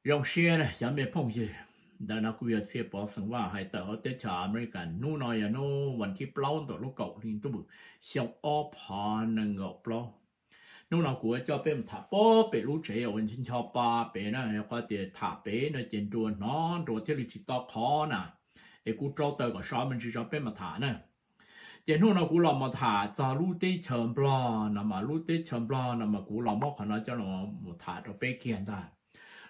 Zoo siab cov me phooj ywg, ntawm no kuv yog Txhiaj Pov xeem Vaj hais tawm hauv teb chaws Amelikas. Hnub no yog hnub vas thib plaub ntawm lub kaum hli ntuj, xyoo ob phav nees nkaum plaub. Hnub no kuv yuav coj peb mus tham pem lub tsev uas ncho pa pem na, qhov tias tham pem no ces nruas hnov nruas thiaj li tsis tau qhov na, es kuv rau taws kom sov me ntsis tso peb mam tham na. Ces hnub no kuv los mus tham txog lub teb chaws Nplog no mas, lub teb chaws Nplog no mas kuv los muab qhov no coj los mus tham rau peb kiag ntag.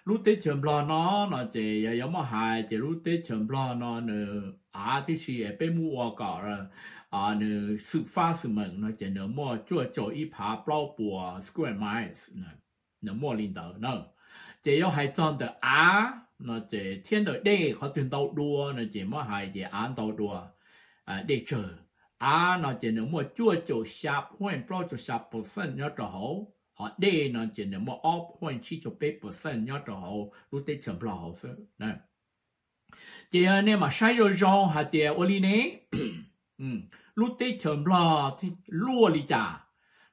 Lub teb chaws Nplog no, no ces yog yuav muab hais ces lub teb chaws Nplog no nws av tib si es peb muab ua kom nws xwm fab xwm meem no ces nws muaj cuaj caum ib phav plaub puas square miles, nws muaj li ntawd na. Ces yuav hais txog ntawm av no ces thiab ntawm dej qhov twg ntau dua no ces muab hais ces av ntau dua dej tsawg. Av no ces nws muaj cuaj caum xya point plaub caum xya percent nyob rau hauv, ho dej no ces nws muaj ob point tsib caug peb percent nyob rau hauv lub teb chaws Nplog hauv xwb. Ces yog nej mam saib zoo zoo hais tias ua li ne, lub teb chaws Nplog luaj li cas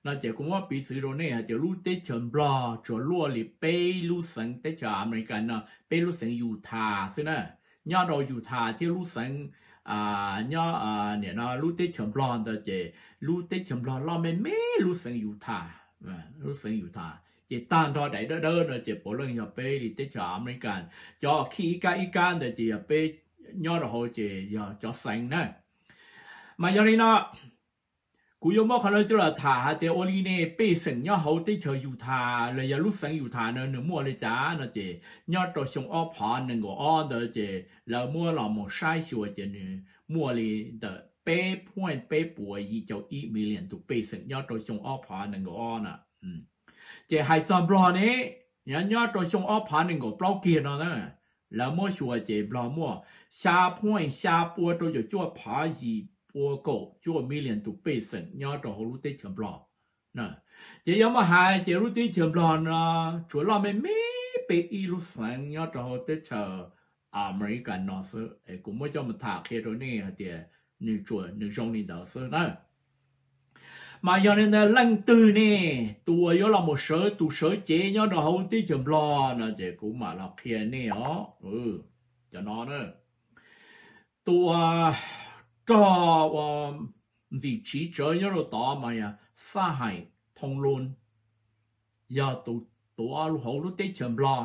no ces kuv muab piv txwv rau nej hais tias lub teb chaws Nplog tsuas luaj li peb lub xeev teb chaws Amelikas no, peb lub xeev Utah xwb na. Nyob rau Utah thiab lub xeev, nyob, nim no lub teb chaws Nplog ntawd ces lub teb chaws Nplog loj me me lub xeev Utah, lub xeev Utah. Ces tag nrho daim dawb dawb no ces puav leej yog peb li teb chaws Amelikas. Cov khij ib kab ib kab ntawd ces yog peb nyob rau hauv ces yog cov xeev na. Mas yog li no, kuv yuav muab qhov no coj los tham hais tias ua li ne pej xeem nyob hauv teb chaws Utah los yog lub xeev Utah no nws muaj li cas no ces nyob rau xyoo ob phav nees nkaum ob ntawd ces lawv muab los mus saib xyuas ces nws muaj li ntawm peb point peb puas yim caum ib million tus pej xeem nyob rau xyoo ob phav nees nkaum ob na. Ces hais txog Nplog ne, nyob rau xyoo ob phav nees nkaum plaub kiag no na, lawv muab xyuas ces Nplog muaj xya point xya pua rau caum cuaj phav yim pua kaum cuaj million tus pej xeem nyob rau hauv lub teb chaws Nplog. Ces yog muab hais ces lub teb chaws Nplog no tsuas loj me me peb ib lub xeev nyob rau hauv teb chaws Amelikas no xwb. Es kuv muab coj mus tham qhia rau nej hais tias nws tsuas nws zoo li ntawd xwb na. Mas yog li ntawd leej twg ne, tus uas yuav los mus sawv tus sawv cev nyob rau hauv teb chaws Nplog no ces kuv mam los qhia nej os. Cov no na, tus uas rog ua ntxim tsiv tsawv nyob rau tod mas yog Xab Hais Thoo Loos, yog tus tuav hauv lub teb chaws Nplog.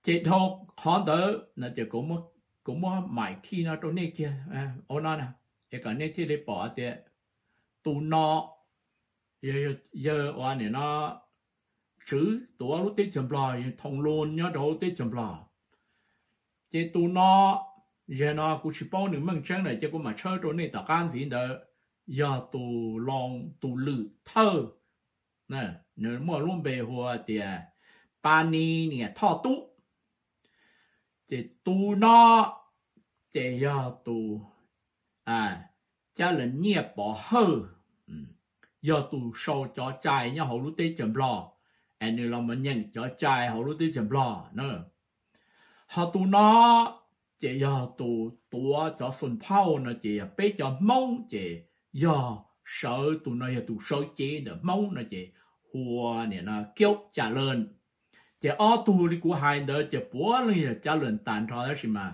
Ces dhau qhov ntawd no ces kuv muab maim khij no rau nej kiag ua no na, es kom nej thiaj li pom tias tus no yog ua nim no tswv tuav lub teb chaws Nplog, yog Thoo Loos nyob rau hauv teb chaws Nplog. Ces tus no, yog no kuv tsis paub nws meej tseeb lawm ces kuv mam tshawb rau nej tom qab ntxiv ntawd, yog tus loo tus lwm thawj, nws muaj lub npe hu tias Pab Nis Niam Thoj Tub. Ces tus no ces yog tus Cab Lees Nyiaj Pov Hawj, yog tus sau cov cai nyob hauv lub teb chaws Nplog, es nws los mus nyeem cov cai hauv lub teb chaws Nplog na. Ho tus no ces yog tus tuav cov xoo phauj no ces yog peb cov Hmoob ces yog sawv, tus no yog tus sawv cev ntawm Hmoob no ces hu ua nim no Kiaub Cab Lees. Ces ob tug li kuv hais ntawd ces puav leej yog Cab Lees tag nrho tab sis mas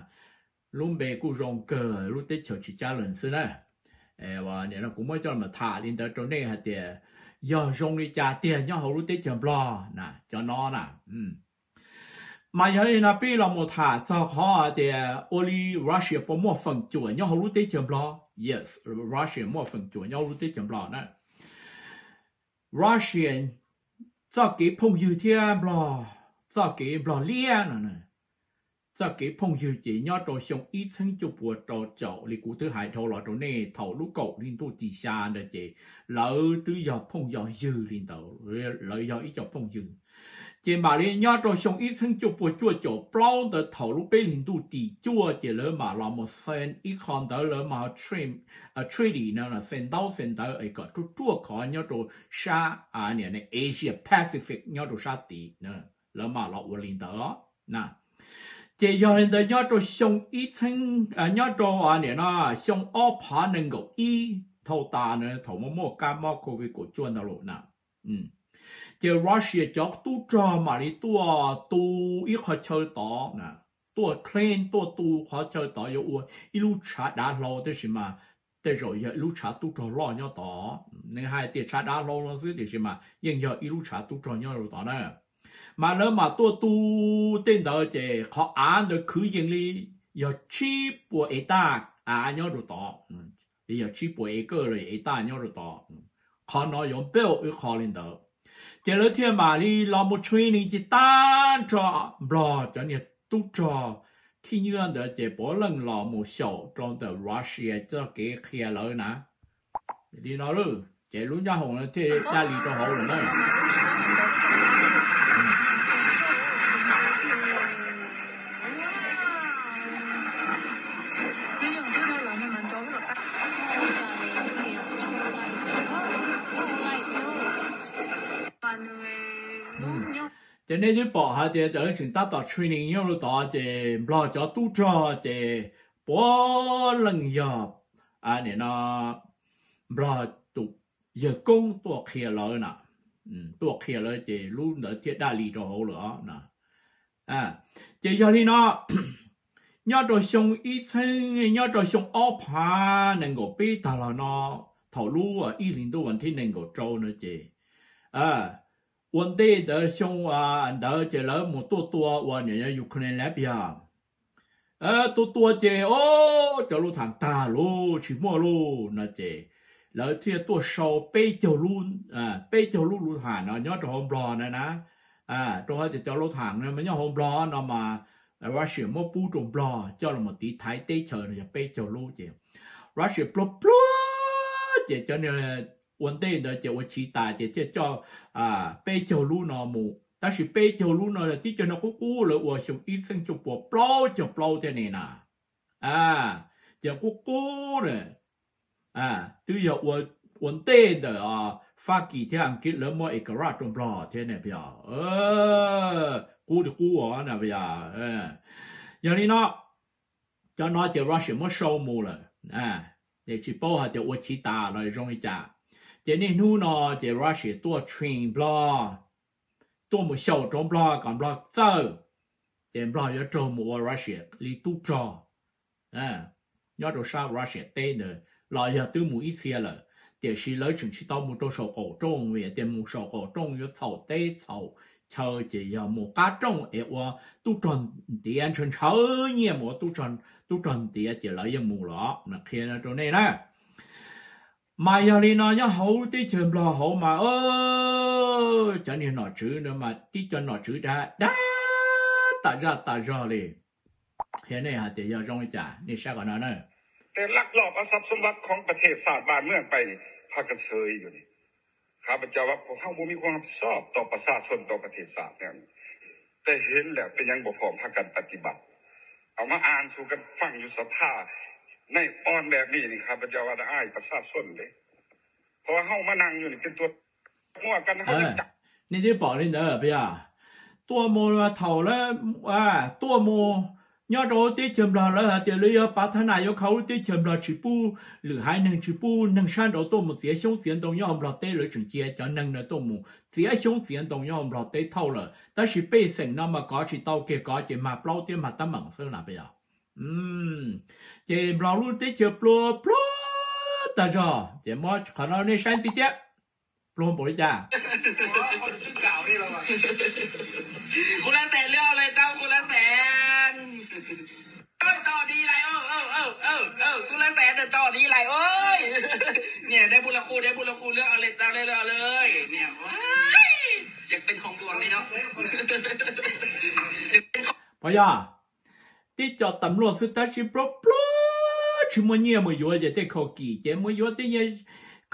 lub npe kuj zoo kawg lub teb chaws tsis Cab Lees xwb na. Nim no kuv muab coj los tham li ntawd rau nej hais tias yog zoo li cas tiag nyob hauv lub teb chaws Nplog na cov no na. Mas yog li no peb los mus tham txog qhov tias ua li Russia puas muaj feem cuam nyob hauv lub teb chaws Nplog. Yes, Russia muaj feem cuam nyob hauv lub teb chaws Nplog na. Russia txoj kev phooj ywg thiab Nplog, txoj kev Nplog liab no, txoj kev phooj ywg ces nyob rau xyoo ib txheeb cuaj puas rau caum li kuv twb hais dhau los rau nej thaum lub kaum hli ntuj tim xya ntawd ces lawv twb yog phooj yog ywg li ntawd, lawv yog ib co phooj ywg. Ces mam li nyob rau xyoo ib txheeb cuaj puas cuaj caum plaub ntawd thaum lub peb hlis ntuj tim cuaj ces lawv mam los mus xee ib qho ntawd lawv mas treaty no xee ntaub xee ntawv es kom ruaj ruaj khov nyob rau sab Asia Pacific nyob rau sab tid, lawv mam los ua li ntawd. Ces yog li ntawd nyob rau xyoo ib txheeb, nyob rau nim no xyoo ob phav nees nkaum ib thauj tas na thaum muaj muaj kab mob covid kaum cuaj ntawd los na, Ces Russia cov tub rog mam li tuaj tu ib qhov chaw tod, tuaj clean, tuaj tu qhov chaw tod yuav ua ib lub tshav dav hlau, tab sis mas tej zaum yog ib lub tshav tub rog loj nyob tod. Nws hais tias tshav dav hlau no xwb, tiam sis mas yeej yog ib lub tshav tub rog nyob rau tod na. Mas lawv mam tuaj tu tej ntawd ces qhov av ntawd khwv yees li yog tsib puas ev taj av nyob rau tod, yog tsib puas ev kawj los ev taj nyob rau tod. Qhov no yuav npeuj ib qho li ntawd. Ces lawv thiaj mam li los mus training ces tag nrho Nplog cov niag tub rog khib nyiab ntawd ces puav leej los mus xyaum rau ntawm Russia txoj kev qhia lawv na. Li no lawm ces lub nyob hoom no thiaj daj li rau hauv lawm na. Ces nej twb pom hais tias cov tseem tab tom training nyob rau tod ces Nplog cov tub rog ces puav leej yog nim no Nplog tus yawg koob tuaj qhia lawv na, tuaj qhia lawv ces lub ntawd thiaj daj li rau hauv lawm os. Ces yog li no, nyob rau xyoo ib txheeb, nyob rau xyoo ob phav nees nkaum peb tag los no, thaum lub ib hlis ntuj vas thib nees nkaum rau no ces ua ntej ntawd xyoo ntawd ces lawv mus tuaj tua ua nim no Ukraine lab yog tuaj tua ces o, cov lub tham tag lauj, tsis muaj lauj no ces lawv thiaj tuaj sau peb caug lub, peb caug lub lub tham no nyob rau hauv Nplog na na. Rau qhov tias cov lub tham no mas nyob hauv Nplog no mas Russia muab pub rau Nplog coj los tiv thaiv teb chaws no yog peb caug lub ces Russia pluag pluag ces cov ua ntej ntawd ces ua chiv tas ces thiaj coj peb caug lub no mus, tab sis peb caug lub no tib co no qub qub lawv ua xyoo ib txheeb cuaj puas plaub caug plaub thiab ne na. Ces qub qub na, twb yog ua ntej ntawm Fab Kis thiab Askiv lawv muab Iraq rau Nplog thiab ne, qub li qub os na. Yog li no, cov no ces Russia muab sau mus lawm, tsis paub hais tias ua chiv tas los zoo li cas. Ces niaj hnub no ces Russia tuaj train Nplog, tuaj mus xyaum rau Nplog kom Nplog txawj, ces Nplog yuav raug mus ua Russia li tub rog nyob rau sab Russia teb ntawd los yog twb mus ib txhia lawm, tiam sis lawv tseem tsis tau mus rau saum qaum rooj, vim tias mus saum qaum rooj yuav txhaum teb txhaum chaw, ces yog mus qab rooj es ua tub rog ntiav ntshaw ntshaw nyiaj mus ua tub rog ntiav ces lawv yeej mus los qhia rau nej na. Mas yog li no nyob hauv teb chaws Nplog hauv mas cov niag nom tswv no mas tib co nom tswv dav dav tas zaj tas zog li. Qhia nej hais tias yog zoo li cas nej saib qhov no na. แต่ลักลอบเอาทรัพย์สมบัติของประเทศชาติบ้านเมืองไปนี่พากันเสยอยู่นี่ ข้าพเจ้าว่าพวกเฮาบ่มีความรับผิดชอบต่อประชาชนต่อประเทศชาติแนวนี้ แต่เห็นแล้วเป็นหยังบ่พร้อมพากันปฏิบัติ เอามาอ่านสู่กันฟังอยู่สภาในอ่อนแบบนี้นี่ ข้าพเจ้าว่าละอายประชาชนเด้ เพราะว่าเฮามานั่งอยู่นี่เป็นตัวมั่วกัน เฮายังจับ Nej twb pom li ntawd puas yog? Tuaj mus thaum lawv tuaj mus nyob rau teb chaws Nplog lawv hais tias lawv yuav pav thab naj yuav kho lub teb chaws Nplog tsis pub lwm haiv neeg tsis pub neeg sab nraud tuaj mus txiav xyoob txiav ntoo nyob hauv Nplog teb, lawv tseem cia cov neeg no tuaj mus txiav xyoob txiav ntoo nyob hauv Nplog teb thauj lawm, tab sis pej xeem no mas kov tsis tau kiag kov ces mag plaub thiab mag tab meem xwb na puas yog? Ces Nplog lub teb chaws pluag pluag tag zog ces muab qhov no nej saib ntxiv thiab. Pluag npaum li cas? Kuv laj xees lawv tau kuv laj xees. Tau ti lais, kuv laj xees tau ti lais. Niam deb bu la khu deb bu la khu lawv lawv tau lawv lawv. Puas yog? Tib co tas luaj xwb tab sis pluag pluag tsis muaj nyiaj mus yuav ces tej khau kim ces mus yuav tej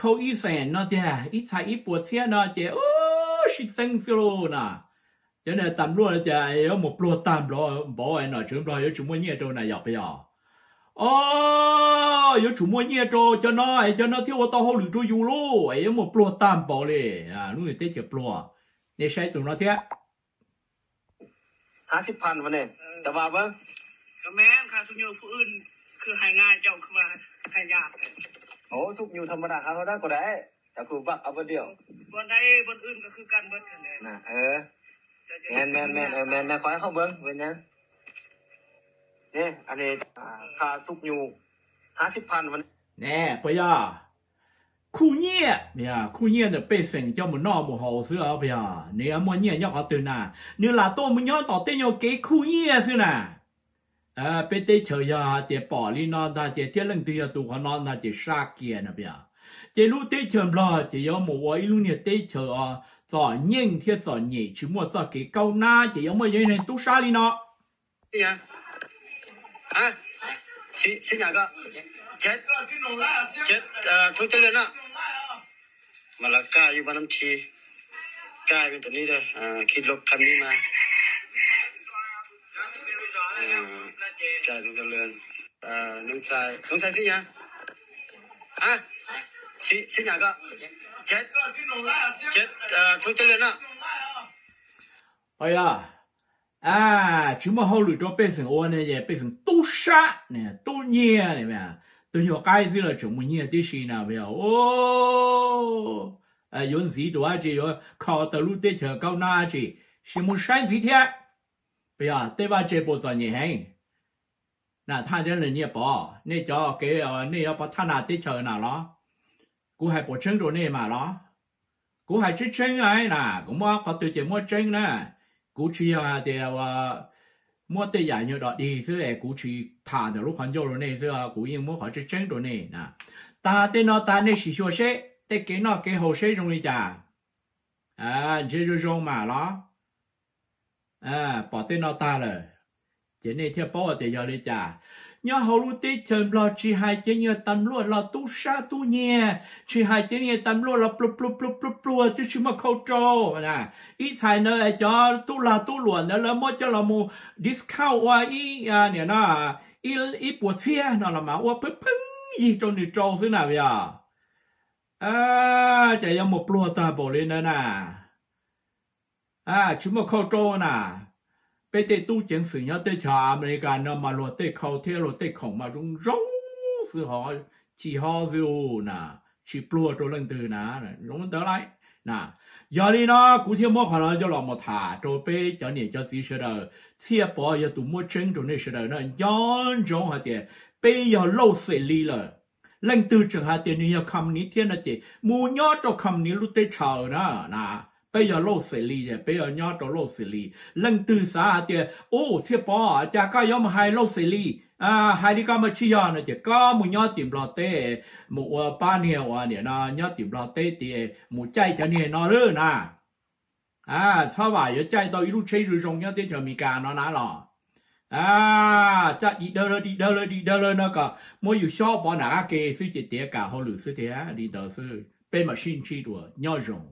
khau ib xees no tiag, ib txhais ib puas txhiab no ces sib txeeb xwb lauj na. Cov niag tas luaj tias yuav mus pluag tag npaum nom tswv Nplog yuav tsis muaj nyiaj rau na yog puas yog? O, yuav tsum muaj nyiaj rau cov no es cov no thiaj ua tau hauj lwm rau yus lauj, es yuav mus pluag tag npaum li lub teb chaws pluag. Nej saib tus no thiab. ห้าสิบพัน วันนี้ แต่ว่า ก็แม่น ค่าซุมยูผู้อื่น คือให้ง่าย เจ้าคือว่าให้ยาก โอ้ ซุมยูธรรมดา หาเท่าใดก็ได้ Nè, puas yog? Khuj nyiaj, khuj nyiaj ntawm pej xeem coj mus noj mus haus xwb os puas yog? Nws yuav muaj nyiaj nyob qhov twg na? Nws lam tuaj mus nyob tom tej nyuag kev khuj nyiaj xwb na. Peb teb chaws yog hais tias pom li no ntag ces thiab leej twg yog tus qhov no ntag ces sab kiag no puas yog? Ces lub teb chaws Nplog ces yuav mus ua ib lub niag teb chaws txom nyem thiab txom nyem tsis muaj txoj kev kaub nab ces yuav muaj ib tug tub sab li no. Puas yog? Tsis muaj hauj lwm rau pej xeem ua ne, pej xeem tub sab, tub nyiag, tus nyuag qaib xwb los tseem muaj nyiaj tib si na puas yog? Yuav ntxiv tus dab tsi, yuav kho tau lub teb chaws kaub nab dab tsi, sim mus saib ntxiv thiab. Puas yog? Tej vaj tse puas txom nyem heev na? Thaj thiab nyiaj pov, nej cov kev nej yuav pov thaj nas teb chaws na los? Kuv hais puas tseeb rau nej mas los? Kuv hais tseeb tseeb na, kuv muab qhov twg ces muab tseeb na. Kuv tsis yog hais tias muab tej yam nyuag dog dig xwb es kuv tsis tham ntawm lub qhov ncauj rau nej xwb, kuv yeej muab qhov tseeb tseeb rau nej na. Tag tej no tag nej sim xyuas seb tej kev noj kev haus seb zoo li cas. Ntsia zoo zoo mas los? Pom tej no tag lawm, ces nej thiaj paub tias yog li cas. Nyob hauv lub teb chaws Nplog tsis hais cov niag tas luaj los tub sab tub nyiag, tsis hais cov niag tas luaj los pluag pluag pluag pluag pluag twb tsis muaj khau rau. Ib txhais ntawd cov tub lag tub luam ntawd lawv muab coj los mus discount ua ib, nim no, ib puas txhiab no los mas ua pheej pheej yig rau nws rau xwb na puas yog? Ces yuav mus pluag tag npaum li ntawd na. Tsis muaj khau rau na. Peb tej tub ceev xwm nyob teb chaws Amelikas no mas luag tej khau thiab luag tej khoom mas zoo zoo xwb, ho ci ho xwb na, tsis pluag rau leej twg na. Zoo ntawd lauj na. Yog li no kuv thiaj muab qhov no coj los mus tham rau peb cov niam cov txiv sawv daws. Txhiaj Pov yog tus muab tseeb rau nej sawv daws na. Nco ntsoov hais tias peb yog lauj xes li lawm. Leej twg tseem hais tias nws yog company thiab no ces mus nyob rau company lub teb chaws na. Peb yog lauj xes li, peb yog nyob rau lauj xes li. Leej twg xav hais tias, u, Txhiaj Pov, cas koj yuav mus hais lauj xes li, hais li koj mas tsis yog no ces koj mus nyob tim Nplog teb, mus ua pab niag uas nim no nyob tim Nplog teb tias mus caij cov niag no lawm na. Txhob vam yuav caij tau ib lub tsheb zoo zoo nyob teb chaws Amelikas no na los. Coj dim dawg lawm, dim dawg lawm, dim dawg lawm no kom muab yus xyob pov nram qab ke xwb ces tiav kam hauj lwm xwb tiag li ntawd xwb. Peb mam sib ntsib dua, nyob zoo.